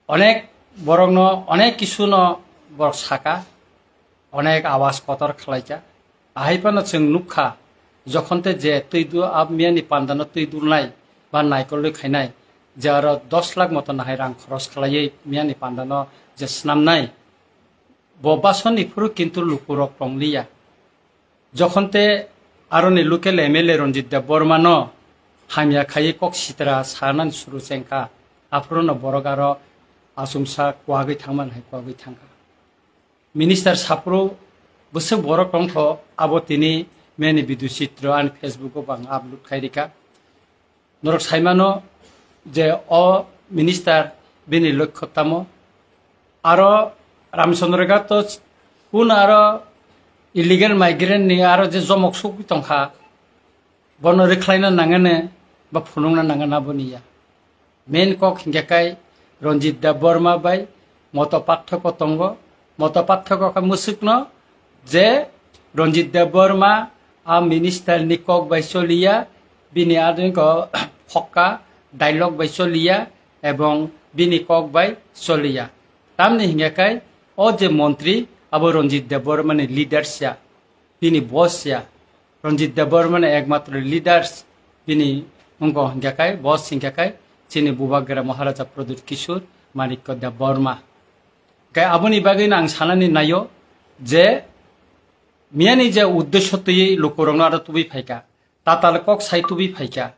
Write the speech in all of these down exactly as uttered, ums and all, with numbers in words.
Onek borokno onek kisuno borok saka, onek awas kotor khlaika. Ahai phano chwng nukha, jokhon te je twi du-, ab miyani pandano twi dulnai ba naikolwi khainai, je aro dos lakh moto nahai rang khoros khlaiwi miyani pandano je snamnai, bo basoni phuru kintu lukurok tongliya. Jokhon te aroni local M L A Ranjit Debbarma no hamya khaiwi kok sitra sanani suru chengkha, aphuruno borok aro achomsa kwagwi thangmani hai kwagwi thangkha. Minister saphuru bwswk borok tongkho, abo tini meni video chitro ani Facebook o bo ang upload khai rikha. Norok saimano je o minister bini lokho tamo. Aro Ramchandra Ghat to kun aro illegal migrant ni aro je jomok sugwi tongkha, bono rwkhlaina nangani ba phunukna nangani aboni ya. Main kok hinkhe kai Ranjit Debbarma bai moto pathoko tongo. Moto pathoko khe mwswkno je Ranjit Debbarma a minister ni kok bai choliya, bini adongo phokka dialogue bai choliya ebong bini kok bai choliya. Tamni hinkhe kai o je montri abo Ranjit Debbarma ni leaders ya, bini boss ya. Ranjit Debbarma ni ekmatro leaders bini wngkha hinkhe kai, boss hinkhe kai chini Bubagra Maharaja Pradyut Kishore Manikya Debbarma. Kai aboni bagwi no ang sanani naio je miyani je uddesho twi lukurokno aro tubui phaikha, tatal kok sai tubui phaikha.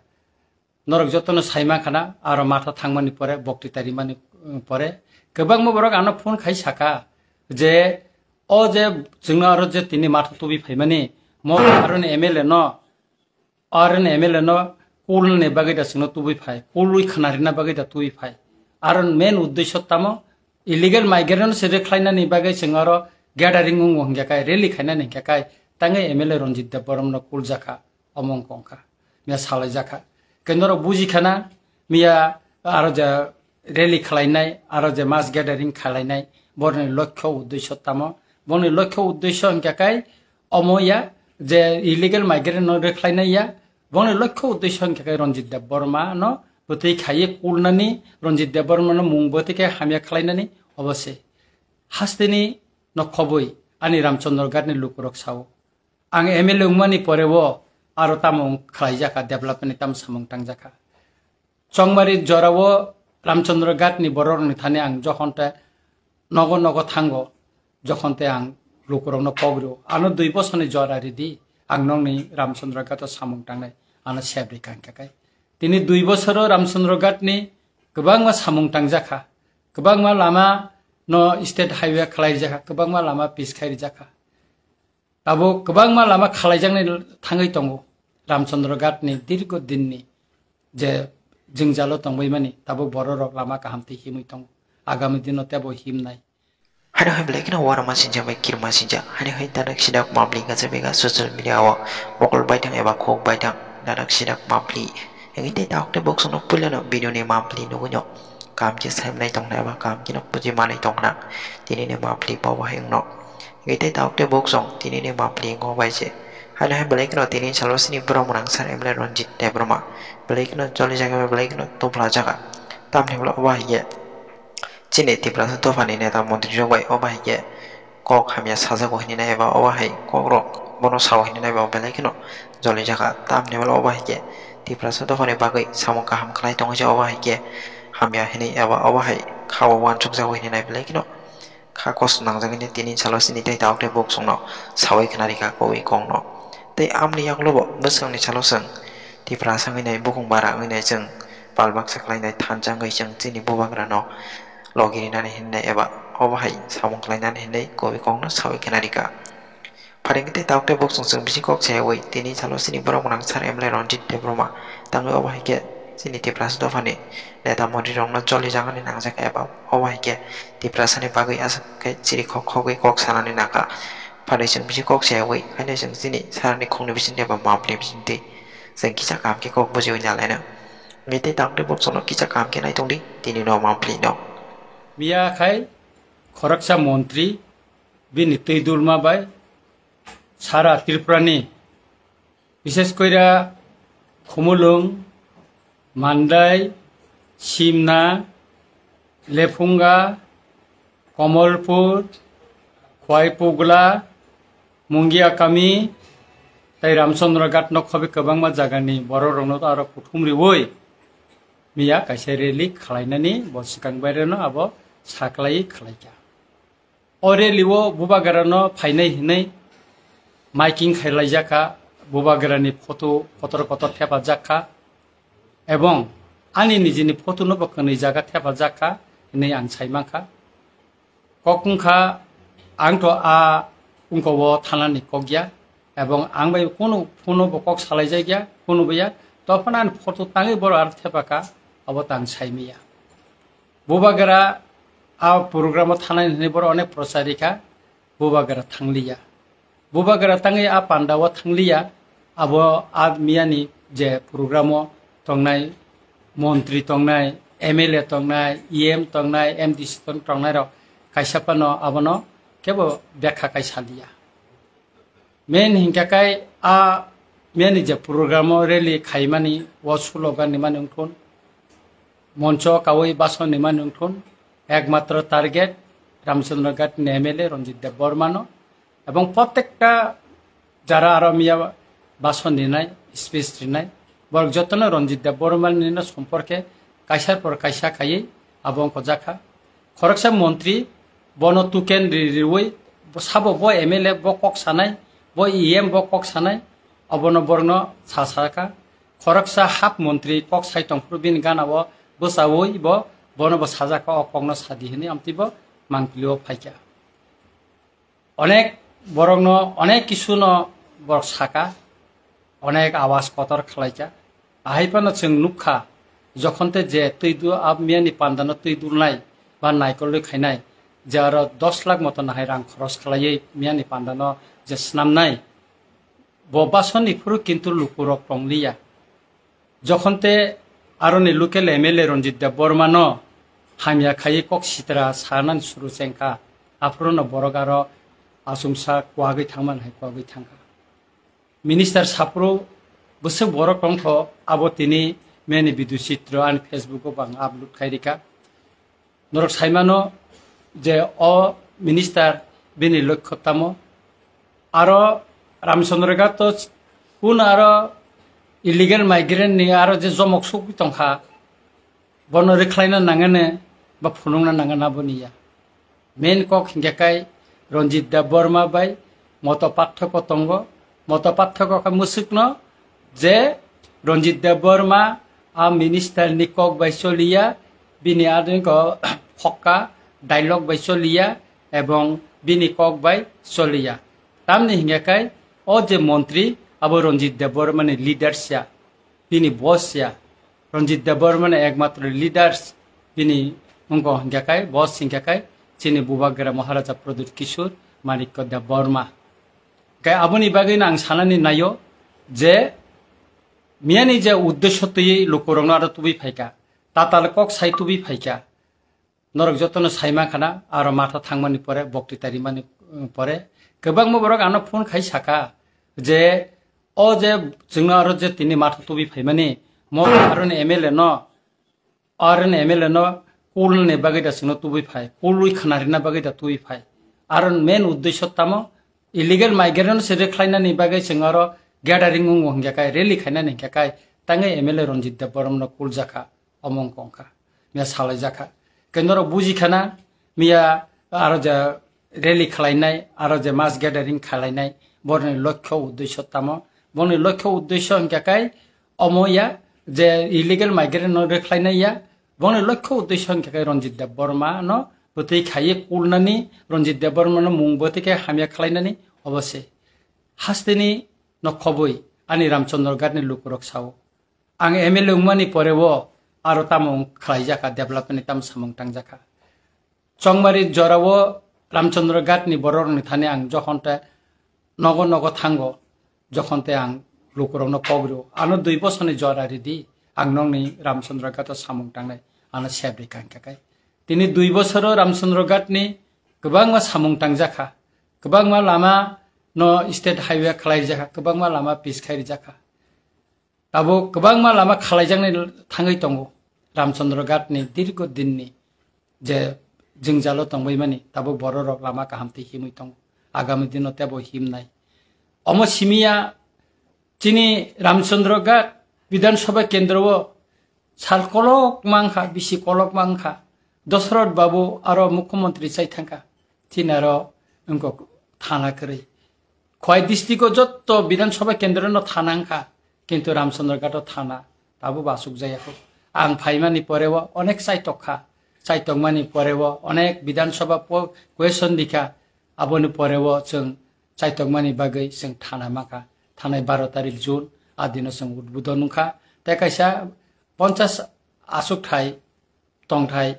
Norok jotono sai mankha na, aro matha thangmani pore, bokti tarimani, um, pore kwbangma borok ano phone khai saka je o je chwngno aro je tini matha tubui phaimani, mo aroni M L A no, aroni M L A no kulni bagwi da chwngno tubui phai, kulwi khna rina bagwi da tubui phai. Aro main uddesho tamo illegal migrant no se rwkhlainani bagwi chwng aro gathering wngo hinkhe kai, rally khainani hinkhe kai, tangwi M L A Ranjit Debbarma no kuljakha. Omo wngkha wngkha, miya salaijakha. Khe norok bujikhana, miya aro je rally khlainai, aro je mass gathering khlainai, boroni lokho uddesho tamo? Boroni lokho uddesho hinkhe kai omo ya, je illegal migrant no rwkhlainai ya, boroni lokho uddesho hinkhe kai Ranjit Debbarma no bwtwi khaiwi kulnani, Ranjit Debbarma no mung bwtwi khe hamya khlainani, obo se. Hasteni no khobwi ani Ramchandra Ghat ni lukurok sao. Ang M L A wngmani pore o aro tamo wng khlaijak kha, development ni tamo samung tangjak kha. Chongmari jora o Ramchandra Ghat ni borok rokni thani ang jokhon te nogo nogo thango, jokhon te ang lukurokno kok rio, ano dui bosorni jora ridi, ang nokni Ramchandra Ghat o samung tangnai, ano sep ri kang kha kai. Tini dui bosoro Ramchandra Ghat ni kwbangma samung tangjak kha, kwbangma lama no state highway khlai rijak kha, kwbangma lama pis khai rijak kha. Abo kwbangma lama khalaijaknai thangwi tongo. Ramchandra Ghat ni dirgo din ni je jwngjalo tongbaimani, tabuk bororok lama kaham twi himwi tongo. Agami dino tebo himnai. Haino hai belai kheno uarama sinjak bai kirima sinjak. Haino hai dadak sidak mapli gacha bega social media o mokol baithang eba khok baithang dadak sidak mapli. Engwi tei tabuk tei boksono puilano video ni mapli nugwino. Kaham khe saimnai tongna eba kaham kheno buji manwi tongna. Tini ni mapli bo bahai wngno. Hingke tei tabuk tei bok song tini ni mapli wngkha bai se. Haino hai belai kheno tini salo sini borok mwnangsar M L A Ranjit Debbarma. Belai kheno choli jaga bai belai kheno topla jaga. Tamni ulo obo hai khe chini Tiprasa dophani neta montri rok bai obo hai khe kok hamya sajago hinwi nai eba obo hai kok rok bono sao hinwi nai eba belai kheno choli jaga. Tamni ulo obo hai khe Tiprasa dophani bagwi samung kaham khlai tongo se obo hai khe hamya hinwi eba obo hai kha o uansuk jago hinwi nai belai kheno. Kha kosto nangjagwi tini salo sini tei tabuk tei bok songno sawi khna rikha kowi kongno. Tei amni yagulo bo bwskangni salo chwng Tiprasa wngwi nai bukung bara wngwi nai chwng pal baksa khlainai thansa wngwi chwng chini bubagrano logi rinani hinwi nai eba obo hai samung khlainani hinwi kowi kongno sawi khna rikha. Pharing tei tabuk tei bok song chwng bisi kok sayawi tini salo sini borok mwnangsar M L A Ranjit Debbarma tangwi obo hai khe chini Tiprasa dophani neta montri rokno choli jagani nangjak eba obo hai khe Tiprasani bagwi aswk khe chiri khok khogwi kok sanani nangkha. Pharai chwng bisi kok sayawi haino chwng chini sarani khokni bisingtwi eba mapni bisingtwi chwng kisa kaham khe kok bujiwi nalaino. Hingke tei tabuk tei bok songno kisa kaham khe naitongdi tini no mapli no. Miya khai khoroksa montri bini twi dulma bai sara Tripura ni, bishes koira Khumulwng, Mandai, Simna, Lephunga, Komolpur, Khwaipugla, Mungiakami, tei Ramchandra Ghat nokhobai kwbangma jagani bororokno aro kuthum riwi miya kaisa rally khwlainani bo swkang baireno abo saklaiwi khwlaikha. O rally o Bubagrano phainai hinwi miking khailaijakha, Bubagrani photo kotor kotor thepajak kha, ebong ani nijini photo no bo kwnwi jaga thepajak kha hinwi ang sai mankha. Kok wngkha, ang to a wngko o thanani kok ya, ebong ang bai kunu phone bo kok salaijakya, kunu bo ya, tophano ani photo tangwi borok aro thepakha, abo tang saimaya. Bubagra a program o thanai hinwi borok onek prochar rikha, Bubagra thangliya. Bubagra tangwi a panda o thangliya, abo a miyani je program o tongnai montri tongnai, M L A tongnai, E M tongnai, M D C tong-, tongnai rok kaisa phano abono kebo bekha kai saliya. Main hinkha kai a miyani je program o rally khaimani o slogan ni mani wngthun, moncho kawi bason ni mani wngthun, ekmatro target Ramchandra Ghat ni M L A Ranjit Debbarma no, ebong protekta jara aro miya bason rinai, speech rinai, borok jotono Ranjit Debbarma ni no somporke kaisar por kaisa khaiwi abo wngkha jakha. Khoroksa montri bono tuken ri-, riwi sabo bo M L A bo kok sanai, bo E M bo kok sanai, obono borokno sa sakha. Khoroksa hap montri kok sai tongphuru bini gana o bwchawi bo bono bo sajak o kokno sadi hinwi amtwi bo mangpili o phaikha. Onek borokno onek kisu no borok saka, onek awas kotor khlaikha. Ahai phano chwng nukha, jokhon te je twi du-, a miyani pandano twi dulnai ba naikolwi khainai, je aro dos lakh moto nahai rang khoros khlaiwi miyani pandano je snamnai, bo basoni phuru kintu lukurok tongliya. Jokhon te aroni local M L A Ranjit Debbarma no hamya khaiwi kok sitra sanani suru chengkha, aphuru no borok aro achomsa kwagwi thangmani hai kwagwi thangkha. Minister saphuru bwswk borok tongkho, abo tini meni video chitro ani Facebook o bo ang upload khai rikha. Norok saimano je o minister bini lokho tamo. Aro Ramchandra Ghat to kun aro illegal migrant ni aro je jomok sugwi tongkha, bono rwkhlaina nangani ba phunukna nangani aboni ya. Main kok hinkhe kai Ranjit Debbarma bai moto pathoko tongo. Moto pathoko khe mwswkno je Ranjit Debbarma a minister ni kok bai choliya, bini adoni ko phokka dialogue bai choliya ebong bini kok bai choliya. Tamni hinkhe kai o je montri abo Ranjit Debbarma ni leaders ya, bini boss ya. Ranjit Debbarma ni ekmatro leaders bini wngkha hinkhe kai, boss hinkhe kai chini Bubagra Maharaja Pradyut Kishore Manikya Debbarma. Kai aboni bagwi no ang sanani naio je miyani je uddesho twiwi lukurokno aro tubui phaikha, tatal kok sai tubui phaikha. Norok jotono sai mankha na, aro matha thangmani pore, bokti tarimani, um, pore kwbangma borok ano phone khai saka je o je chwngno aro je tini matha tubui phaimani mo aroni M L A no, aroni M L A no kulni bagwi da chwngno tubui phai, kulwi khna rina bagwi da tubui phai. Aro main uddesho tamo illegal migrant se rwkhlainani bagwi chwng aro gathering wngo hinkhe kai, rally khainani hinkhe kai, tangwi M L A Ranjit Debbarma no kuljakha. Omo wngkha wngkha, miya salaijakha. Khe norok bujikhana, miya aro je rally khwlainai, aro je mass gathering khwlainai, boroni lokho uddesho tamo? Boroni lokho uddesho hinkhe kai omo ya je illegal migrant no rwkhlainai ya, boroni lokho uddesho hinkhe kai Ranjit Debbarma no bwtwi khaiwi kulnani, Ranjit Debbarma no mung bwtwi khe hamya khwlainani, obo se. Hasteni no khobwi ani Ramchandra Ghat ni lukurok sao. Ang M L A wngmani pore o aro tamo wng khlaijakha, development ni tamo samung tangjakha. Chongmari jorao Ramchandra Ghat ni borok rokni thani ang jokhon te nogo nogo thango, jokhon te ang lukurokno kok rio. Ano dui bosorni jora ridi, ang nokni Ramchandra Ghat o samung tangnai, ano sep ri kang khe kai. Tini dui bosoro Ramchandra Ghat ni kwbangma samung tangjakha, kwbangma lama no state highway khlaijakha, kwbangma lama pis khai rijakha. Tabuk kwbangma lama khalaijaknai thangwi tongo Ramchandra Ghat ni dirgo dinni je jwngjalo tongbaimani, tabuk bororok lama kaham twi himwi tongo. Agami dino tebo himnai. Omo simiya chini Ramchandra Ghat Bidhan Sabha kendro o sal kolok mankha, bisi kolok mankha. Dosrot Babu aro mukhyamantri chai thangkha. Chini aro wngkha thana kwrwi. Khowai district o jotto Bidhan Sabha kendro no thana wngkha, kintu Ramchandra Ghat o thana tabuk bo asuk jaya kho. Ang phaimani pore o onek chaitok kha, chaitokmani pore o onek Bidhan Sabha po-, question rikha, aboni pore o chwng chaitokmani bagwi chwng thana mankha. Thanai baro tarik June, a dino chwng udbodon wngkha. Tei kaisa ponchas asuk thai tongthai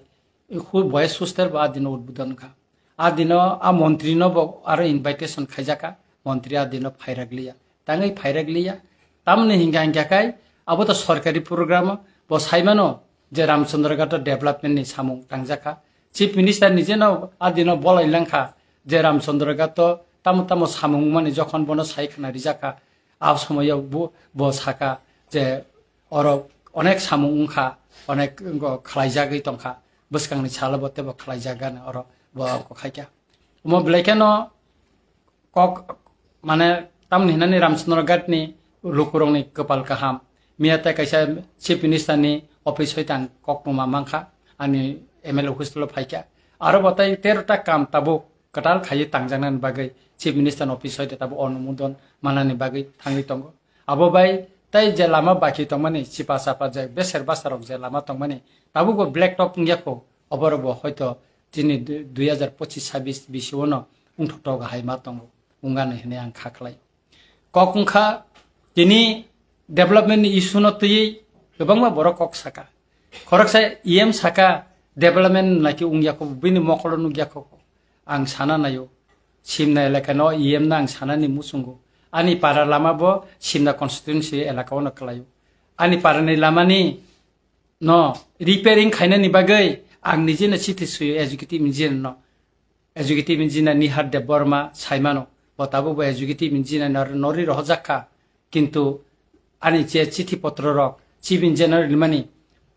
hu-, boys hostel bo a dino udbodon wngkha. A dino a montri no bo aro invitation khaijakha, montri a dino phairak liya. Tangwi phairak liya. Tamoni hingka hingka khai abo to sorkari program o bo saimano je Ramchandra Ghat o development ni samung tangjakha. Chief Minister ni jeno a dino bolai langkha je Ramchandra Ghat o tamo tamo samung mani jokhon bono sai khna rijakha. A somoyo bo, bo saka je oro onek samung wngkha, onek wngkha khlaijagwi tongkha, bwskangni salo bo teibo khlaijak gana oro bo wngkha khaikha. Omo belai kheno kok, mane, tamni hinani Ramchandra Ghat ni lukurokni kwpal kaham. Miya tei kaisa Chief Minister ni office hoi tang kok numa mankha, ani M L A hostel o phaikha. Aro bo tei tero ta kam tabuk kwtal khaiwi tangjaknani bagwi Chief Minister ni office hoi tabo onumodon manani bagwi thangwi tongo. Abo bai tei je lama baki tongmani, chipa chapa je beser basarok je lama tongmani, tabukbo black top wngya kho, oborokbo hoito chini du-, dui hazar pochis sabis bisio no wngthoktok hai ma tongo, wngani hinwi ang kha khlai. Kok wngkha tini development ni issue no twiwi kwbangma borok kok saka. Khoroksa E M saka development naikhe wngya kho, bini mokolo nukya kho. Ang sana naio, Simna elaka no E M no ang sanani muchungo. Ani para lama bo Simna constituency elaka o no kwlaio. Ani para ni lama ni no repairing khainani bagwi ang nije no chithi suyo executive engineer no. Executive engineer Nihar Debbarma saimano, bo tabuk bo executive engineer nor-, nori rohorjak kha, kintu ani je chithi potro rok chief engineer rimani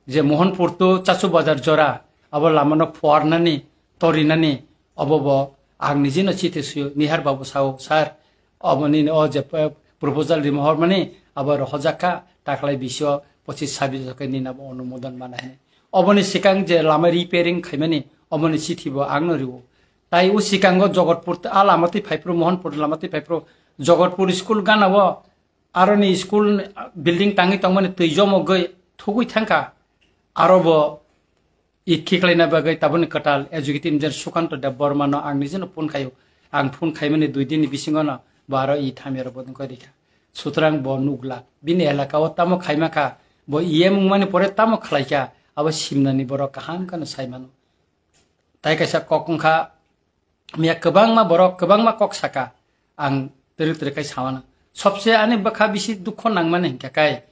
je Mohanpur to Chachu Bazar jora abo lama no phuarnani torinani obo bo ang nije no chithi suyo. Nihar Babu sao, sir, obo nini o je, eh, proposal rima hormani abo rohorjak kha, taklai bisio pochis sabis jokai nini abo onumodon mana hini. Oboni sikang je lama repairing khaimani, oboni chithi bo ang no rio. Tai o sikango Jogotpur, a lama twi phaiphru, Mohanpur lama twi phaiphru, Jogotpur school gana o, aroni school building tangwi tongmani twi jomogwi thugwi thangkha. Aro bo i khiklaina bagwi taboni kwtal executive engineer Sukanto Debbarma no ang nijeno phone khaio. Ang phone khaimani dui din ni bisingo no bo aro i thamya rok bo nukha rikha. Sutrang bo nukla. Bini elaka o tamo khaima kha, bo E M wngmani pore tamo khlaikha, abo Simnani borok kaham kheno saimano. Tai kaisa kok wngkha, miya kwbangma borok, kwbangma kok saka, ang twrwk twrwk khai samano. Sobse ani bwkha bisi dukho nangmani hinkha kai,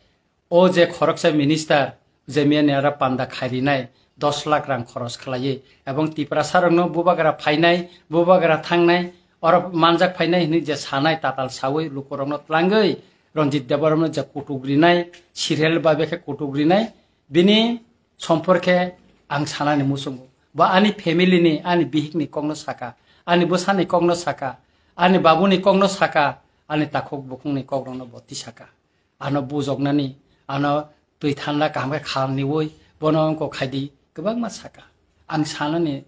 o je khoroksa minister, je miya ni ara panda khairinai, dos lakh rang khoros khlaiwi, ebong Tiprasa rokno bubagra phainai, bubagra thangnai, oro manjak phainai hinwi je sanai tatal sawi lukurokno tlangwi, Ranjit Debbarmano je kutuk rinai, serial babe khe kutuk rinai, bini somporkhe ang sanani muchungo. Bo ani family ni, ani bihik ni kokno saka, ani bwsani kokno saka, ani babuni kokno saka, ani takhuk bukhungni kokrokno bo tisaka. Ano bujoknani, ano twi thanda kaham khe khalniwi, bono wngkok khaidi, kwbangma saka. Ang sanani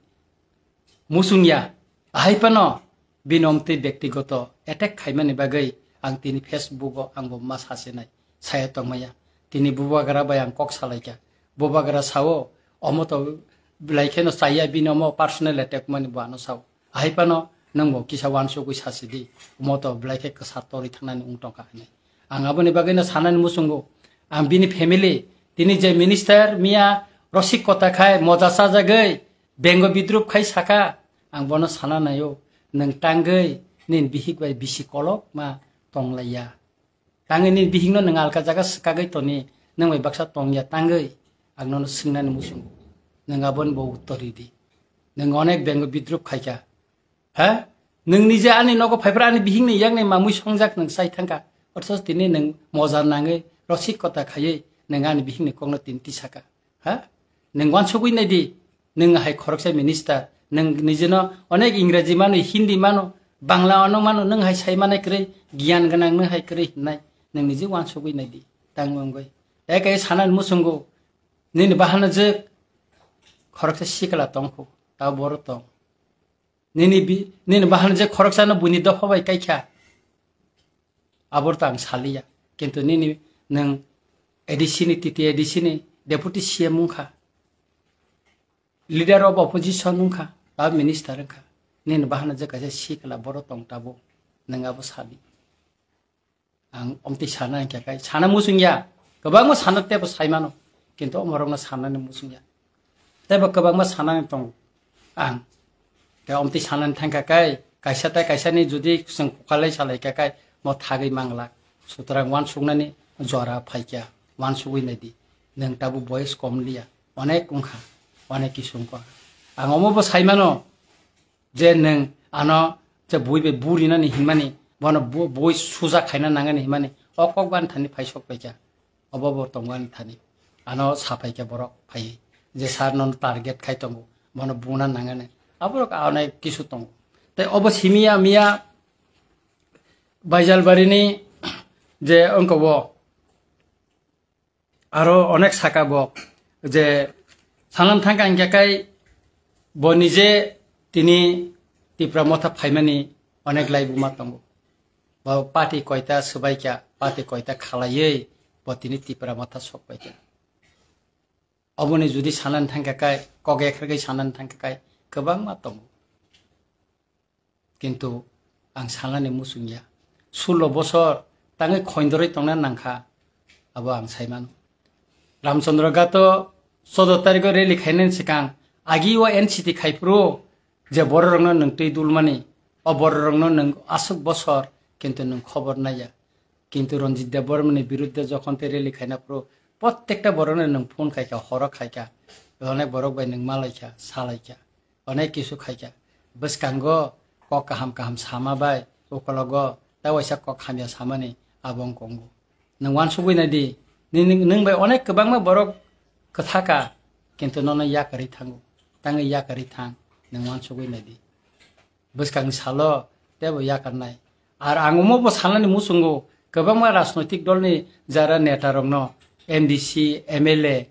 muchungya, ahai phano bini omtwi bektigoto attack khaimani bagwi ang tini Facebook o ang bo ma sasinai, saya tongmaya. Tini bubagra bai ang kok salaikha. Bubagra sao, omo to belai kheno chaya, bini omo personal attack mani bo ano sao. Ahai phano nwng bo kisa uansugwi sasidi, omo to belai khe kwsa torwi thangnani wng tongkha hinwi. Ang aboni bagwino sanani muchungo, ang bini family, tini je minister miya rosik kota khai moja chajagwi bengo bidrup khai saka, ang bono sana naio, nwng tangwi nini bihik bai bisi kolok ma tonglaiya. Tangwi nini bihikno nwng alka jaga swkagwi toni, nwng bai baksa tongya tangwi, ang nono swngnani muchungo, nwng aboni bo uttor ridi. Nwng onek bengo bidrup khaikha, ha? Nwng nije ani nogo phaiphra ani bihikni yakni mamwi songjak nwng chai thangkha, othoch tini nwng moja nangwi rosik kota khaiwi nwng ani bihikni kokno tini tisaka, ha? Nwng uansugwi naidi, Nwng hai khoroksa minister, nwng nijino onek Ingreji mano, Hindi mano, Bangla ano mano, nwng hai sai manai kwrwi, giyan gwnang nwng hai kwrwi hinnai, nwng niji wansugwi naidi, tang wngwi. Eke sanani muchungo, nini bahano je khoroksa sikla tongkhu, ta boro tong. Nini bi-, nini bahano je khoroksano buini dopha bai kaikha, abor ta ang saliya. Kintu nini nwng A D C ni, T T A D C ni deputy C M wngkha. Leader of opposition wngkha, ba minister wngkha, nini bahana je kaisa sikla boro tong tabuk, nwng abo sadi. Ang omtwi sana hingkha kai, sana muchung ya, kwbangma sana tebo sai mano, kintu omorokno sanani muchung ya. Tebo kwbangma sanani tongo ang. Khe omtwi sanani thangkha kai, kaisa tai kaisani jodi chwng khukalai salaikha kai, mo thagwi manglak. Sutrang wansuknani jora phaikha, wansugwi naidi. Nwng tabuk boyes kom liya, onek wngkha, onek kisu wngkha. Ang omo bo sai mano je nwng ano je bui bai burinani hinmani, bono bu-, bui suja khaina nangani hinmani, o kok ban thani phaisok paikha. Obo bo tongo ani thani. Ano sapai khe borok phai je sir no target khai tongo, bono buna nangani. Aborok onek kisu tongo. Tei obo simiya miya Baijalbari ni je wngko bo aro onek saka bo je sanan thangka hingkha kai bo nije tini Tipra Motha phaimani onek lai buma tongo. Bo party koita swbaikha, party koita khalaiwi bo tini Tipra Motha sokpaikha. Oboni jodi sanani thangkha kai, kok ekhargwi sanani thangkha kai, kwbangma tongo. Kintu ang sanani muchung ya. Sullo bosor tangwi khoindorwi tongna nangkha, abo ang sai mano. Ramchandra Ghato choudo tarikho rally khainani swkang agi o N C T khai phuru je bororokno nwng twi dulmani, o bororokno nwng aswk bosor, kintu nwng khobor naiya. Kintu Ranjit Debbarmani biruddhe jokhon tei rally khaina phuru, prottekta borokno nwng phone khaikha, horo khaikha, onek borok bai nwng malaikha, salaikha, onek kisu khaikha. Bwskango kok kaham kaham sama bai, ukologo ta waisa kok hamya samani abo wng kongo. Nwng wansugwi naidi, nini, nwng bai onek kwbangma borok kwthaka, kintu nono yakarwi thango. Tangwi yakarwi thang, nwng wansugwi naidi. Bwskangni salo teibo yakarnai. Ar ang omo bo sanani muchungo, kwbangma rajnoitik dolni jara netarokno, M D C, M L A,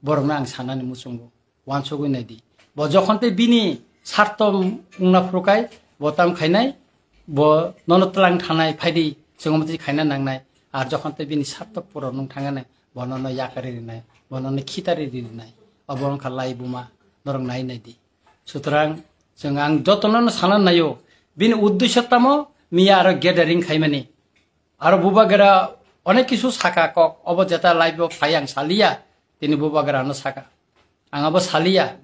borokno ang sanani muchungo, wansugwi naidi. Bo jokhon tei bini sarto wngna phuru kai, bo tam khainai, bo nono twlang thanai, phaidi, chwngno twi khaina nangnai. Ar jokhon tei bini sarto puron wng thangnai, bo nono yakarwi rinai, bo nono khitari rinai. Obo wngkha lai buma, norok nai naidi. Sutrang, chwng ang jotono no sana naio, bini uddesyo tamo miya aro gathering khaimani. Aro bubagra onek kisu saka kok, obo jeta live o phai ang saliya, tini bubagra no saka. Ang abo saliya.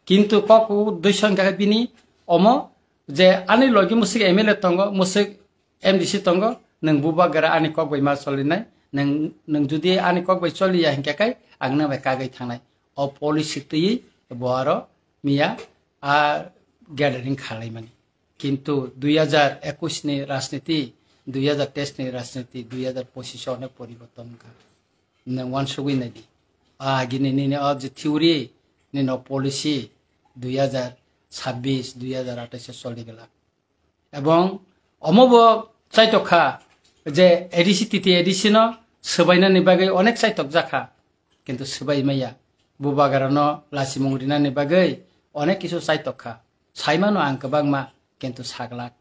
Kintu kok uddesyo hingkha khe bini omo je ani logi musik M L A tongo, musik M D C tongo, nwng bubagra ani kok bai ma solinai, nwng, nwng jodi ani kok bai soliya hingkha khe ang nang bai kagwi thangnai. O policy twiwi bo aro miya a gathering khalaimani. Kintu dui hajar ekwis ni rajniti, dui hajar teis ni rajniti, dui hajar pochis o onek poriborton wngkha. Nwng wansugwi naidi. A agini nini o je theory, nini o policy dui hajar sabbis, dui hajar atais o choli glak. Ebong omo bo chaitok kha je A D C, T T A D C no swbainani bagwi onek chaitok jakha, kintu swbai maya. Bubagra no lachimung rinani bagwi onek kisu chaitok kha. Saimano ang kwbangma, kintu saglak.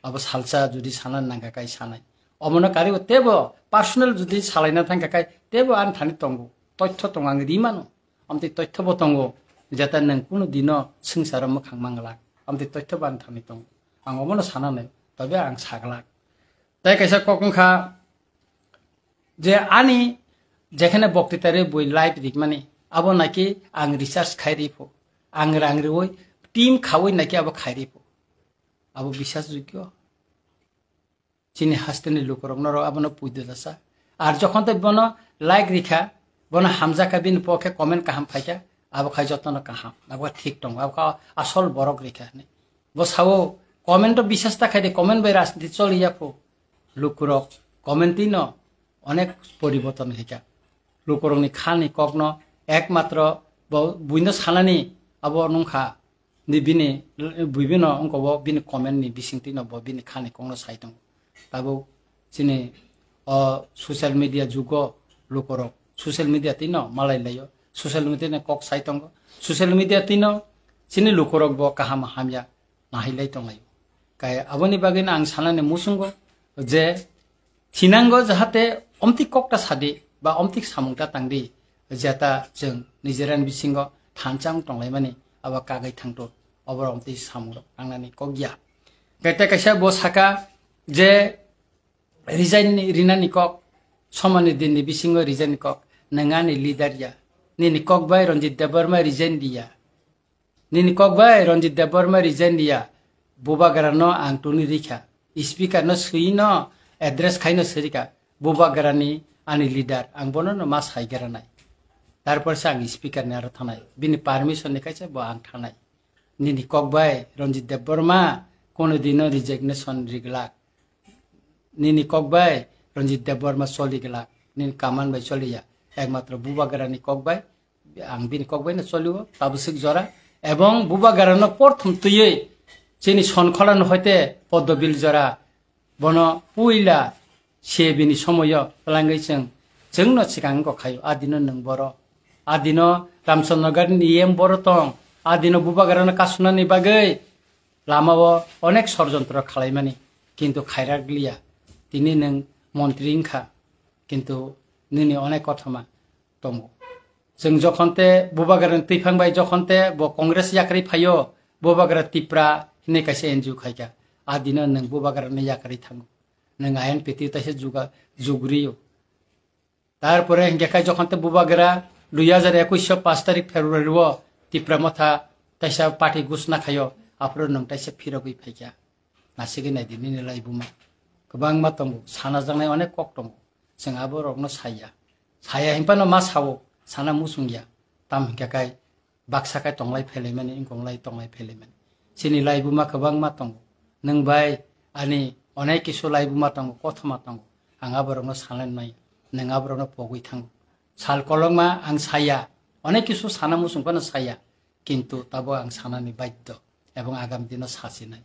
Abo salsa jodi sana nangkha kai sanai. Omono karibo tebo personal jodi salaina thangkha kai tebo ani thani tongo. Toitho tongo, ang rimano. Amtwi toitho bo tongo. Jeta nwng kunu dino swngcharo mwkhang manglak. Amtwi toitho bo ani thani tongo. Ang omono sana nai. Tobe ang saglak. Tai kaisa kok wngkha je ani jekhane boktitari bui live rikmani. Abo naki ang research khai ripho. Ang rang riwi team khawi naki abo khai ripho. Abo bisas jogyo. Chini hasteni lukurok norok abono puido dasa. Ar jokhon tei bono like rikha, bono hamjakha, bini pokhe comment kaham phaikha, abo khai jotono kaham, abo thik tongo, abo kha asol borok rikha hinwi. Bo sao comment o bisas ta khaidi, comment bai rajniti choli yaphu. Lukurok comment twi no onek poriborton khaikha. Lukurokni khani kokno ekmatro bo buino sanani Abo nungkha ni bini, bibino wngkha bo bini comment ni bisingtwi no bo bini khani kokno sai tongo. Tabuk chini o social media jugo lukorok social media twi no malai laio, social media ni kok sai tongo, social media twi no chini lukorok bo kaham hamya nahilai tonglaio. Kai aboni bagwi no ang sanani muchungo je thinango jahate omtwi kokta sadi ba omtwi samungta tangdi, jeta chwng nijerani bisingo thansa wng tonglaimani abo kagwi thangto, obo omtwi samungrok tangnani kok ya. Kai tei kaisa bo saka je resign ni rinani kok, somani dinni bisingo resign ni kok, nwng ani leader ya, nini kok bai Ranjit Debbarma resign diya. Nini kok bai Ranjit Debbarma resign diya, bubagra no ang tuni rikha, speaker no swi no address khai no sirika, bubagra ni ani leader, ang bono no ma sai gra nai. Tarpor se ang speaker ni aro thanai, bini permission ni kaisa bo ang thanai. Nini kok bai Ranjit Debbarma kono dino resignation riglak. Nini kok bai Ranjit Debbarma choli glak, nini kaman bai choli ya. Ekmatro bubagra ni kok bai, ang bini kok bai no choli o, tabuk swk jora. Ebong bubagra no porthom twiwi chini Sonkhola no hoite Poddobil jora, bono puila se bini somoyo twlangwi chwng, chwng no swkang wngkha khaio. A dino nwng boro, a dino Ramchandra Nagar ni E M boro tong, a dino bubagra no kasunani bagwi lama o onek sorjontro khalaimani, kintu khairak liya. Tini nwng montri wngkha, kintu nini onek kothoma tongo. Chwng jokhon te bubagra ni twiphang bai jokhon te bo Congress yakrwi phaio, bubagra Tipra hinwi kaisa N G O khaikha. A dino nwng bubagra ni yakrwi thango. Nwng ayan piti taisa juga jugriyo. Tarpore hinkhe khai jokhon te bubagra dui hajar ekwis o paanch tarik February o Tipra Motha taisa party gusna khaio, aphuru nwng taisa phirogwi phaikha. Nasigwi naidi nini laibuma. Kwbangma tongo, sana jaknai onek kok tongo. Chwng aborokno saya. Saya hinphano ma sao, sana muchungya. Tam hinkhe khai baksa khe tonglai phelaimani, wngkonglai tonglai phelaimani. Chini laibuma kwbangma tongo. Nwng bai ani onek kisu laibuma tongo, kothoma tongo. Ang aborokno sanai nai, nwng aborokno pogwi thango. Sal kolokma ang saya, onek kisu sana muchung phano saya, kintu tabo ang sanani baiddo ebong agam dino sasinai.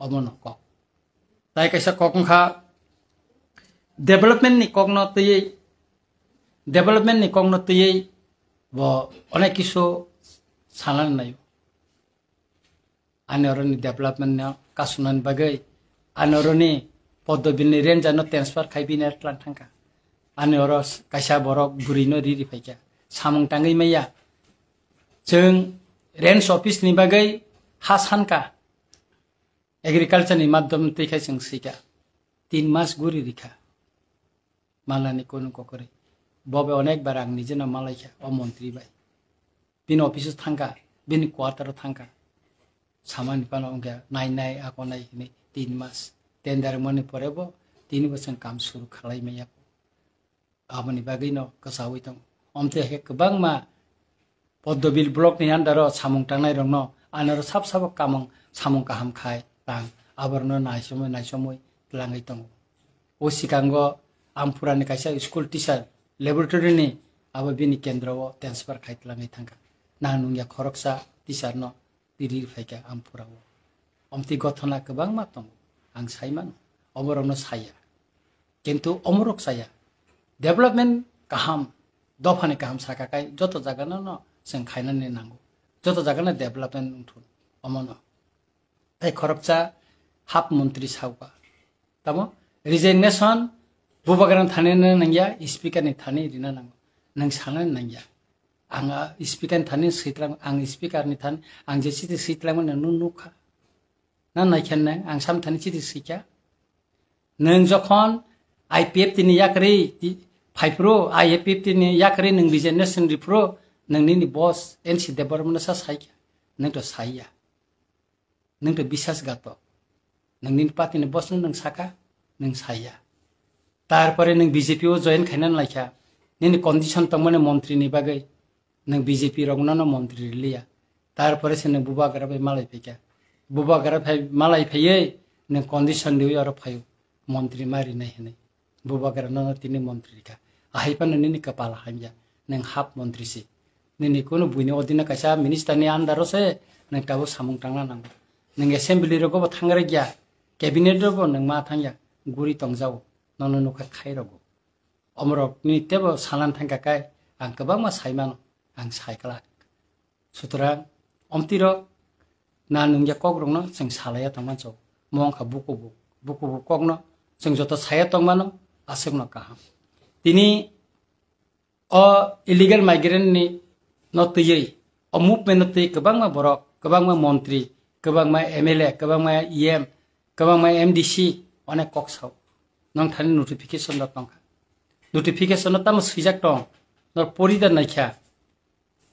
Omono kok. Tai kaisa kok wngkha development ni kokno twiwi, development ni kokno twiwi bo onek kisu sanani naio. Ani oroni development no kasunani bagwi, ani oroni Poddobil ni ranger no transfer khai bini tlang thangkha. Ani oro kaisa borok bwrwi no riri phaikha. Samung tangwi maya. Chwng range office ni bagwi ha sankha. Agriculture ni madhyam twi khai chwng swikha. Tin mas guri rikha. Malani kunu kokori. Bobe onek bar ang nijeno malaikha o montri bai. Bini office o thangkha, bini quarter o thangkha. Samani phano wngkha nai nai ako nai hinwi tin mas. Tender mani pore bo tini bosong kam suru khalai maya. Aboni bagwi no kwchawi tongo. Omte he kwbangma Poddobil block ni under o samung tangnai rokno anoro sab sabo kamung samung kaham khai tang aborno naisomwi naisomwi twlangwi tongo. O sikango Amphura ni kaisa school teacher laboratory ni abo bini kendro o transfer khai twlangwi thangkha. Nang nungya khoroksa teacher no tiri phaikha Amphura o. Omtwi gothona kwbangma tongo, ang sai mano, oborokno saya. Kintu omorok saya. Development kaham, dophani kaham saka kai joto jagano no chwng khainani nango. Joto jagano development wngthun, omono. Tei khoroksa hap montri sauka. Tamo resignation bubagrani thani rina nangya, speaker ni thani rina nango. Nwng sanani nangya. Ang a speaker ni thani swi tlang, ang speaker ni thani, ang je chiti swi tlangmani nwng nukha. Na naikha nang, ang sam thani chiti swikha. Nwng jokhon I P F T ni yakarwi ti-, phaiphuru, I P F T ni yakarwi nwng resignation riphuru, nwng nini boss N C Debbarma no sa saikha. Nwng to saiya. Nwng to bisas gato. Nwng nini party ni boss no nwng saka, nwng saiya. Tarpore nwng B J P o join khaina laikha. Nini condition tongmani montri ni bagwi nwng B J P rokno no montri riliya. Tarpore se nwng bubagra bai malai phaikha. Bubagra phai malai phaiwi nwng condition riwi oro phaio. Montri ma rinai hinwi. Bubagra no no tini montri rikha. Ahai phano nini kapal hamya. Nwng hap montri si. Nini kunu buini odina kaisa minister ni under o se nwng tabuk samung tangna nango. Nwng assembly rogo bo thangre gya, cabinet rogo bo nwng ma thangya, guri tongjao, nono nukha khai rogo. Omorok ni tebo sanan thangka kai, ang kwbangma saimano, ang saikla. Sutrang, omtirok na nungya kok rokno chwng salaya tongmancho. Mo wngkha bukubu, bukubu kokno chwng joto saya tongmano, aswkno kaham. Tini o illegal migrant ni no twiwi, o movement no twi kwbangma borok, kwbangma montri, kwbangma M L A, kwbangma E M, kwbangma M D C, onek kok sao. Nong thani notification rok tongkha. Notification no tamo swijak tong, nor pori da naikha.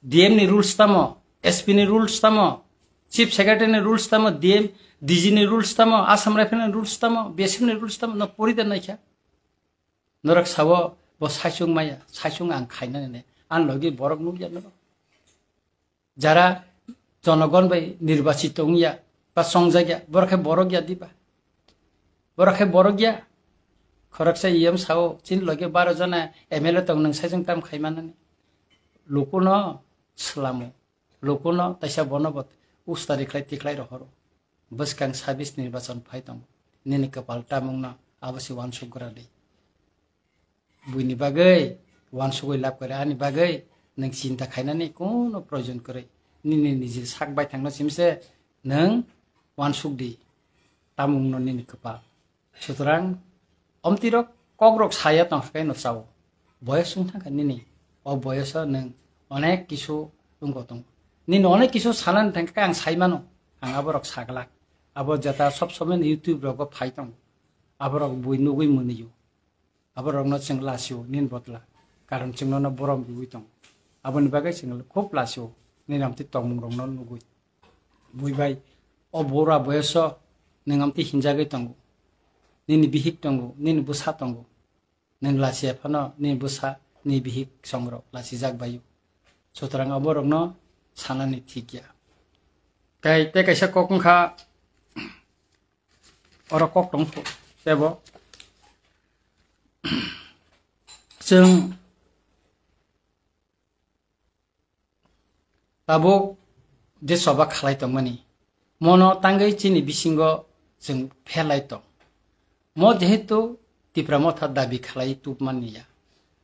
D M ni rules tamo, S P ni rules tamo, Chief Secretary ni rules tamo, D M, D G ni rules tamo, Assam Rifle ni rules tamo, B S F ni rules tamo, no pori da naikha. Norok sao bo saichung maya, saichung ang khaina ne. An logi borok nukya norok. Jara jonogon bai nirbachit wngya, ba songjak ya, borok khe borok ya diba? Borok khe borok ya. Khoroksa E M sao, chini logi baro jona M L A tong, nwng saichung tam khai manani. Lukuno slamo, lukuno taisa bono bo ustari khlai tikhlai rohoro. Bwskang sabis nirbachon phai tongo. Nini kwpal tamungno abo se uansuk gra di. Buini bagwi uansugwi lab kwrwi, ani bagwi nwng chinta khainani kuno proyojon kwrwi. Nini niji sak baithangno simse nwng uansuk di, tamungno nini kwpal. Sutrang omtirok kokrok saya tongkha khe no chao. Boyos wng thangkha nini. O boyoso nwng onek kisu wngko tongo. Nini onek kisu sanani thangkha khe ang saimano. Ang aborok saglak. Abo jeta sob somoi YouTube rogo phai tongo. Aborok bui nugwi mwnio. Aborokno chwng lasio nini botla. Karon chwng nono borom riwi tongo. Aboni bagwi chwng khub lasio nini amtwi tongmungrokno nugwi. Bui bai, o bura boyoso nwng amtwi hinjagwi tongo. Nini bihik tongo, nini bwsa tongo. Nwng lachiya phano nini bwsa, nini bihik songrok lachijak baio. Sutrang aborokno sanani thik ya. Tei, tei kaisa kok wngkha, oro kok tong tebo. Chwng tabuk je choba khalai tongmani, mono tangwi chini bisingo chwng pherlai tong. Mo jehetu Tipra Motha dabi khalai tubmani ya,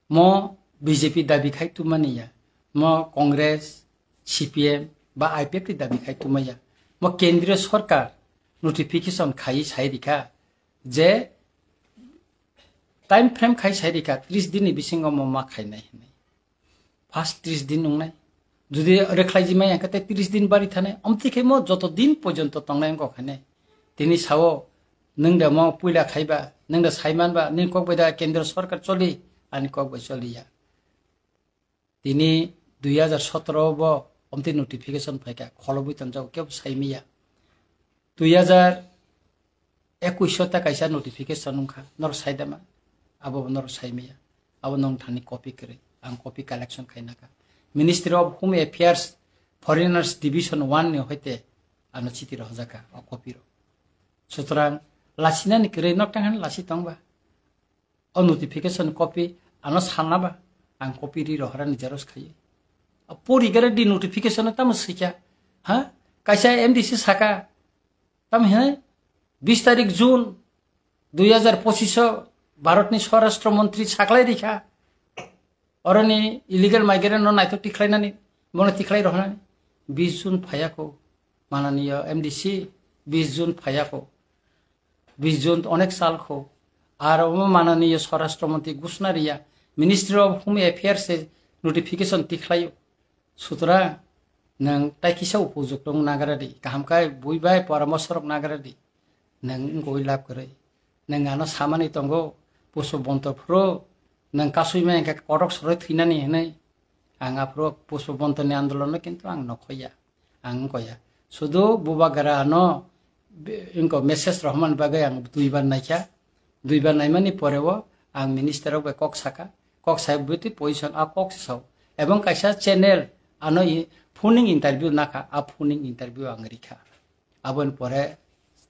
mo B J P dabi khai tubmani ya, mo Congress, C P M ba I P F T dabi khai tubmani ya, mo kendriyo sorkar notification khai sai rikha je time frame khai sai rikha, tris din ni bisingo mo ma khainai hinwi. First tris din wngnai. Jodi rwkhlai jimai hwnkhe tei tris din bari thanai. Omtwi khe mo joto din porjonto tongnai wngkha khainai. Tini sao, nwng da mo puila khaiba, nwng da saimanba, nini kok bai da kendro sorkar choli, ani kok bai choliya. Tini dui hajar sotoro bo omtwi notification phaikha, kholobwi tonjago, kebo saimiya. Dui hajar ekuish ta kaisa notification wngkha, norok saidama, abo norok saimiya. Abo nong thani copy kwrwi, ang copy collection khainakha. Ministry of Home Affairs, Foreigners Division one ni hoite ano chiti rohorjakha o copy rok. Sutrang lasinani kwrwi nok tang hani lasi tongba. O notification copy ano sanaba, ang copy ri rohorani xerox khaiwi. Pori gare di notification tamo swikha, ha? Kaisa M D C saka, tamo hinai bis tarik June dui hajar pochisho Bharatni Swarashtra Montri saklai rikha. Oroni illegal migrant no naithok tikhlainani, bono tikhlai rohornani. Bis June phayakho, mananiya M D C, bis June phayakho. Bis June onek sal kho. Ar omo mananiya Swarashtra Montri Gushna Riya, Ministry of Home Affairs se notification tikhlaio. Sutra, nwng tai kisa upojukto wng nagra di. Kaham khe bui bai poramorsarok nagra di. Nwng wngkoi lab kwrwi. Nwng ano samani tongo, Pushpabanta phuru nwng kasui ma hwnkhe kotok soroi thwinani hinwi. Ang aphuru Pushpabantani andolonno kintu ang nokhoya. Ang wngkoya. Sudu bubagra ano be-, wngko message rohormani bagwi ang duibar naikha. Duibar naimani poreo ang minister rok bai kok saka. Kok sai bwtwi position a kok se sao. Ebong kaisa channel ano i-, phoning interview nakha, a phoning interview ang rikha. Aboni pore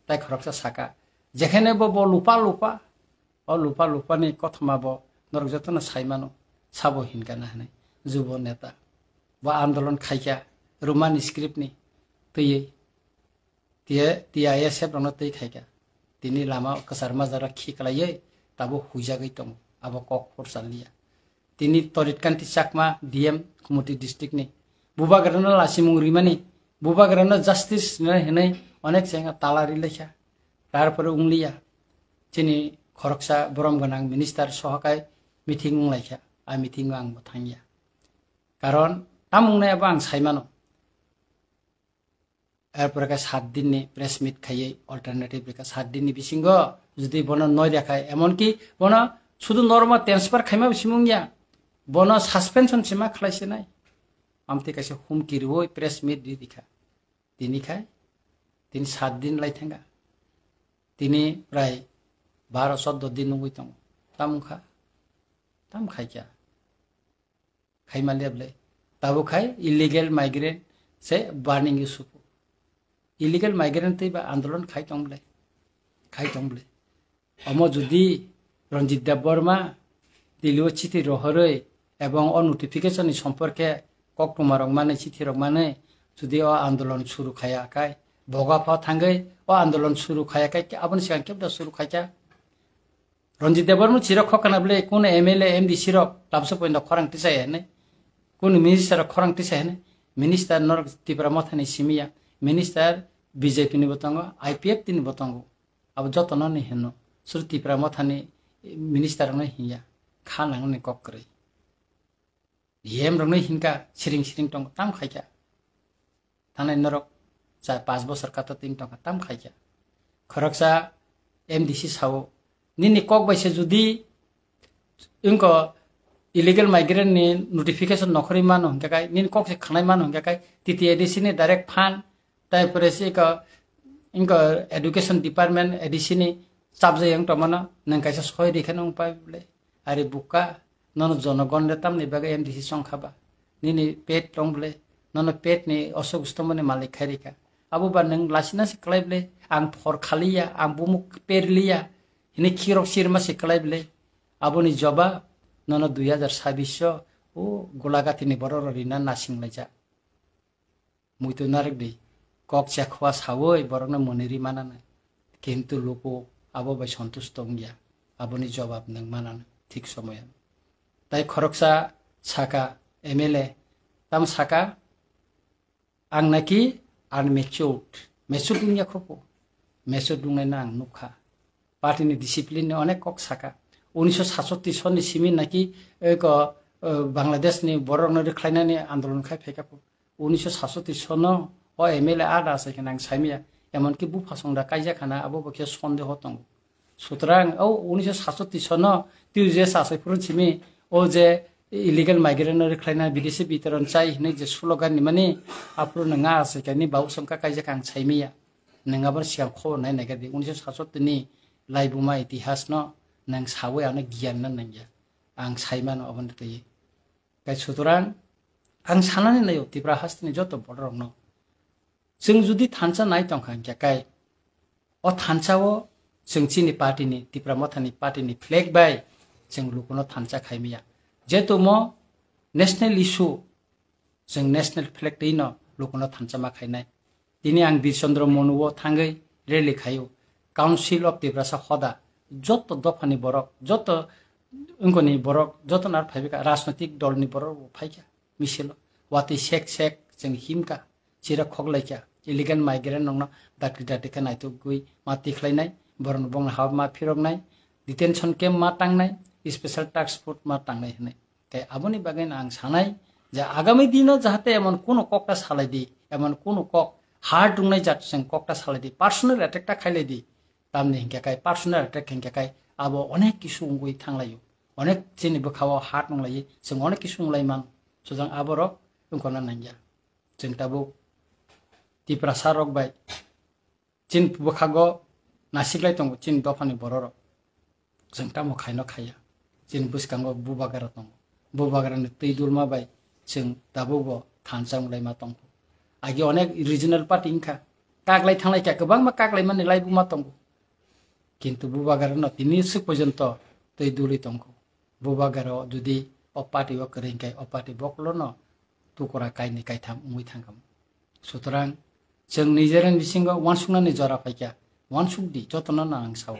tai khoroksa saka, jekhene bo, bo lupa lupa, o lupa lupa ni kothoma bo norok jotono sai mano, sabo hinkha na hinwi, jubo neta. Bo andolon khaikha Roman script ni twiwi, T I S F rokno twi khaikha. Tini lama kwchar majra khi kwlaiwi tabuk huijagwi tongo, abo kok phursa liya. Tini Torit Kanti Chakma, D M Kumoti district ni, bubagrano lachimung rimani, bubagrano justice rinai hinwi onek chengkha tala rilaikha. Tarpore wngliya, chini khoroksa borom gwnang minister sohokai meeting wnglaikha, a meeting o ang bo thangya. Karon tam wngnai abo ang saimano. Erpore khe sat din ni press meet khaiwi alternative rikha. Sat din ni bisingo jodi bono noi rikha, emonki bono sudu normal transfer khaima bisimung ya, bono suspension sima khlai sinai. Amtwi kaisa humki riwi press meet ri rikha. Tini khai, tini sat din lai thangkha. Tini prai baro choddo din nungwi tongo. Tam wngkha, tam khaikha. Khaima leble. Tabuk khai illegal migrant se burning issue. Illegal migrant tei ba andolon khai tong ble. Khai tong ble. Omo jodi Ranjit Debbarma Delhi o chithi rohorwi ebong o notification ni somporke koktwma rok manwi, chithi rok manwi, jodi o andolon suru khaya khai, boga pha thangwi o andolon suru khaya khai, aboni sigang kebda suru khaikha. Ranjit Debbarma chirok khokana ble, kuno M L A, M D C rok tabsa poinda khorang tisai hene, kuno minister rok khorang tisai hene, minister norok Tipra Mothani simiya, minister B J P ni bo tongo, I P F T ni bo tongo. Abo jotono ni hino. Sur Tipra Mothani minister rokno hinya. Kha nangni kok kwrwi. D M rokno hinka siring siring tong tam khaikha. Thanai norok cha pas bosor kato ting tongkha tam khaikha. Khoroksa M D C sao, nini kok bai se judi wngko illegal migrant ni notification nokhorwi mano hingka kai, nini kok se khanai mano hingka kai, T T A D C ni direct fund, tai pore se iko, iko education department A D C ni chapjai yang tongmano, nang kaisa soi rikhe nung pai bole. Ari buka, nono jonogon de tamni bagwi M D C songkha ba. Nini pet tong bole, nono pet ni osok ustomoni malik khai rikha. Abo ba nang lasina se klai bole, ang phor khaliya, ang bumuk perliya, hini khirok sirma se klai bole. Aboni jobab, nono dui hajar sabbish o, o golagati ni borok rok rina nasing laijak. Muitu narwk di, kok chekhoa sawi borokno mwnwi ri mananai, kintu luku abo bai sontush tongya, aboni jobab nwng mananai thik somoyo. Tai khoroksa saka, M L A, tamo saka, ang naki unmatured, matured wngya khopo, matured wngnaino ang nukha. Party ni discipline ni onek kok saka. Unisho satsoti soni simi naki eko, eh, Bangladesh ni borok no rikhlainani andolon khai phaikha po. Unisho satsoti sono o M L A ada asai khana ang saimaya. Emonki bupha songda kaijak khana abo bo khe sondeho tongo. Sutrang o unisho satsoti sono twi je sasai phuru simi o je illegal migrant no rikhlaina bidesi bitoron chai hinwi je slogan ni mani aphuru nwnga asai khani bau songkha kaijak ang saimaya. Nwng aboni sigang khobor nai naikha di, unisho satsoti ni laibuma itihas no nwng sawi ano giyan no nangya. Ang saimano aboni twi. Kai sutrang ang sanani naio Tripura hasteni joto borok rokno. Chwng judi thansa nai tongkha hingkha kai, o thansa o chwng chini party ni, Tipra Mothani party ni flag bai chwng lukuno thansa khaimaya. Jetumo national issue, chwng national flag twi no lukuno thansa ma khainai. Tini ang Bir Chandra Monu o thangwi rally khaio. Council of Tiprasa hoda, joto dophani borok, joto wngkoni borok, joto nar phaibai kha, rajnotik dol ni borok bo phaikha misilo. Watwi sek sek chwng himkha, chira khoklaikha. Illegal migrant rokno dakti dakti khe naitugwi ma tikhlainai, borokno bongni hao ma phiroknai, detention camp ma tangnai, special task force ma tangnai hwnwi. Tei aboni bagwi no ang sanai je agami dino jahate emon kuno kokta salai di, emon kuno kok hard wngnai jat chwng kokta salai di, personal attack ta khailai di. Tamni hinkhe kai personal attack hinkhe kai abo onek kisu wngwi thanglaio, onek chini bwkhao hard wnglaio, chwng onek kisu wnglaimano. Sujang aborok wngkona nangya. Chwng tabuk Tiprasa rok bai chini bwkhago nasiklai tongo chini dophani bororok. Chwng tamo khaino khaiya. Chini bwskango bubagra tongo. Bubagrani twi dulma bai chwng tabukbo thansa wnglaima tongkho. Agi onek regional party wngkha. Kaklai thanglai kha, kwbangma kaklaimani laibuma tongo. Kintu bubagrano tini swk porjonto twi dulwi tongkho. Bubagra jodi o party o kwrwi hwnkhe o party bokolono tukura kaini kaitham wngwi thangkha. Sutrang chwng nijera bisingo wansuknani jora phaikha, wansukdi jotono no ang sao.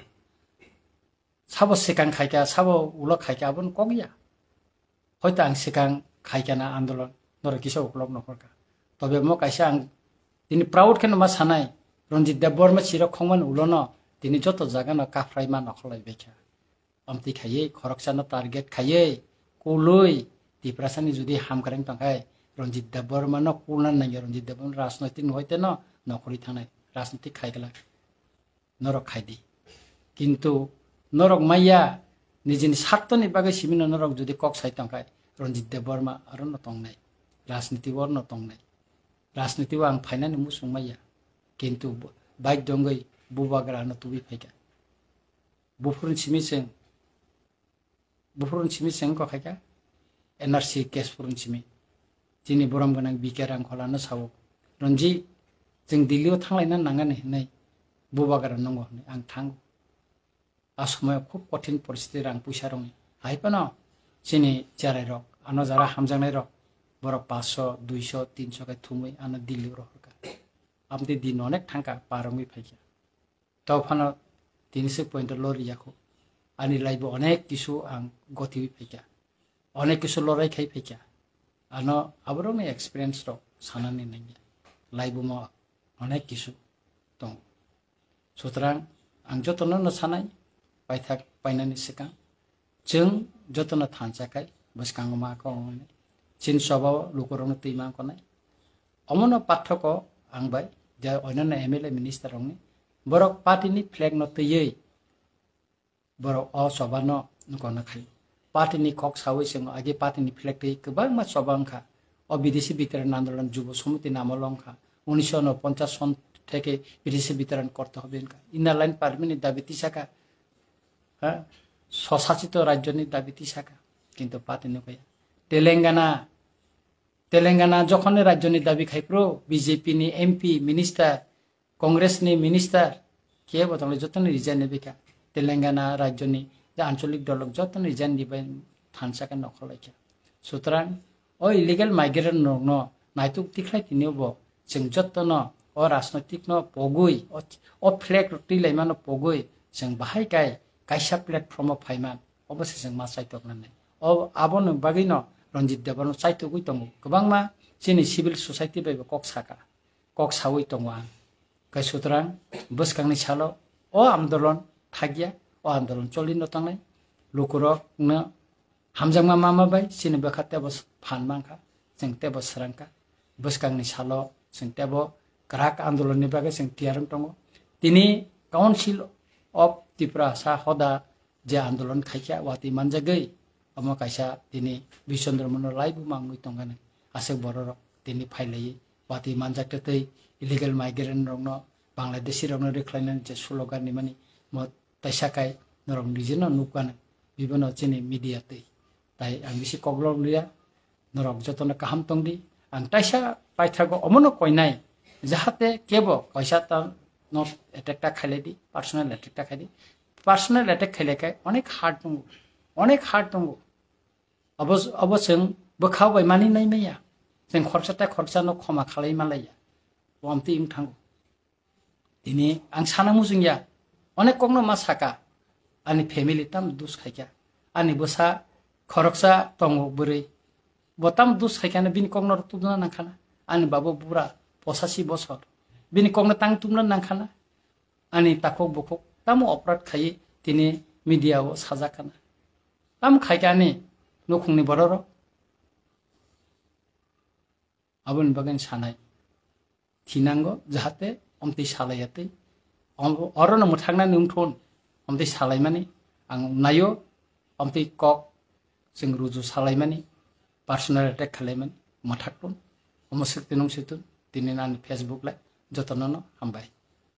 Sabo swkang khaikha, sabo ulo khaikha, aboni kok ya. Hoito ang swkang khaikha na andolon, norok kisa uklok nokhorkha. Tobe mo kaisa ang tini proud kheno ma sanai, Ranjit Debbarma chirok khongmani ulono tini joto jagano kaphraima nokholai baikha. Amtwi khaiwi, khoroksano target khaiwi, kulwi, Tiprasani jodi hamkreng tongkhai, Ranjit Debbarmano kulna nangya, Ranjit Debbarma rajnoitik no hoite no nokhorwi thangnai, rajnoitik khaigwlak. Norok khaidi. Kintu norok maya nijini sartoni bagwi simino norok jodi kok sai tongkhai, Ranjit Debbarma arono tongnai, rajniti o arono tongnai. Rajniti o ang phainani muchung maya. Kintu bo-, bike dongwi bubagra ano tubui phaikha. Buphuruni simi chwng, buphuruni simi chwng kok khaikha, N R C case phuruni simi. Chini borom gwnang B K Rangkholano sao, "Ranjit, chwng Delhi o thanglaina nangani," hinwi, "Bubagra nongo," hinwi ang thango. A somoyo khub kothin poristiti, rang puisa rokni. Hai phano chini cherairok, ano jara hamjaknairok, borok paanch sho, dui sho, tin sho khe thumwi ano Delhi o rohorkha. Amtwi din onek thangkha, par wngwi phaikha. Tei phano tini se point o lori yakho. Ani life o onek kisu ang gotiwi phaikha. Onek kisu lorai khai phaikha. Ano aborokni experience rok sanani nangya. Life o mo onek kisu tongo. Sutrang ang jotono no sanai, paithak painani swkang. Chwng jotono thansa khai bwskango ma kok wngnai. Chini choba o lukurokno twi ma wngnai. Omono pathoko ang bai je onyono M L A minister rokni borok party ni flag no twiwi borok o choba no nokona khai. Party ni kok sawi chwng agi party ni flag twi kwbangma choba wngkha. O bidesi bitaran andolon Jubo Samiti namolo wngkha. Unisho unoponchas son theke bidesi bitaran korte hobe wngkha. Inner line permit ni dabi tisakha. Ha? Swsachito rajyo ni dabi tisakha. Kintu party ni kaya. Telangana, Telangana jokhon ni rajyo ni dabi khai phuru B J P ni M P, minister, Congress ni minister, kebo tongle jotono resign ni bikha. Telangana rajyo ni je ancholik dolok jotono resign ni bai thansa khe nokhor laikha. Sutrang o illegal migrant rokno naituk tikhlai tini bo chwng jotono o rajnoitik no pogwi, o, o flag rok twi laimano pogwi chwng bahai kai kaisa platform o phaiman, obo se chwng ma chaitok nani. O, aboni bagwi no Ranjit Debbarma chaitogwi tongo. Kwbangma chini civil society bai bo kok saka, kok sawi tongo ang. Kai sutrang bwskangni salo o andolon thakya, o andolon choli no tangnai. Lukurok no hamjakma mama bai chini bwkha tebo phan mankha, chwng tebo srangkha. Bwskangni salo chwng tebo kwrak andolon ni bagwi chwng tiyar wng tongo. Tini Council of Tiprasa hoda je andolon khaikha watwi manjagwi, omo kaisa tini Bishondro Mono laibu mangwi tongkha nai. Aswk bororok tini phailaiwi watwi manjak tei illegal migrant rokno, Bangladeshi rokno rwkhlainani je slogan rimani, mo taisa kai norok nijeno nukha nai, bibono chini media twi. Tai ang bisi koklok liya, norok jotono kaham tongdi. Ang taisa paithago omono koinai, jahate kebo kaisa ta no attack ta khailai di, personal attack ta khaidi. Personal attack khailai khe onek hard tongo, onek hard tongo. Abo, abo chwng bwkha bai mani nai maya. Chwng khoroksa tei khoroksa no khoma khalai malaiya. Wamtwi wng thango. Tini ang sana muchungya, onek kokno ma saka, ani family tam dus khaikha, ani bwsa khoroksa tongo bwrwi, bo tam dus khaikha no bini kokno tumna nangkhana, ani babo bura posasi bosor, bini kokno tang tumna nangkhana, ani takhuk bukhuk tamo oprad khaiwi tini media o sajak khana, tam khaikha ani nukhungni bororok. Aboni bagwi sanai thinango, jahate omtwi salaiya tei om-, orono mwthaknani wngthun, omtwi salaimani ang naio, omtwi kok chwng ruju salaimani, personal attack khalaimani mwthakthun, omo swk twi nung swk tun, tini ani Facebook lai jotono no hambai.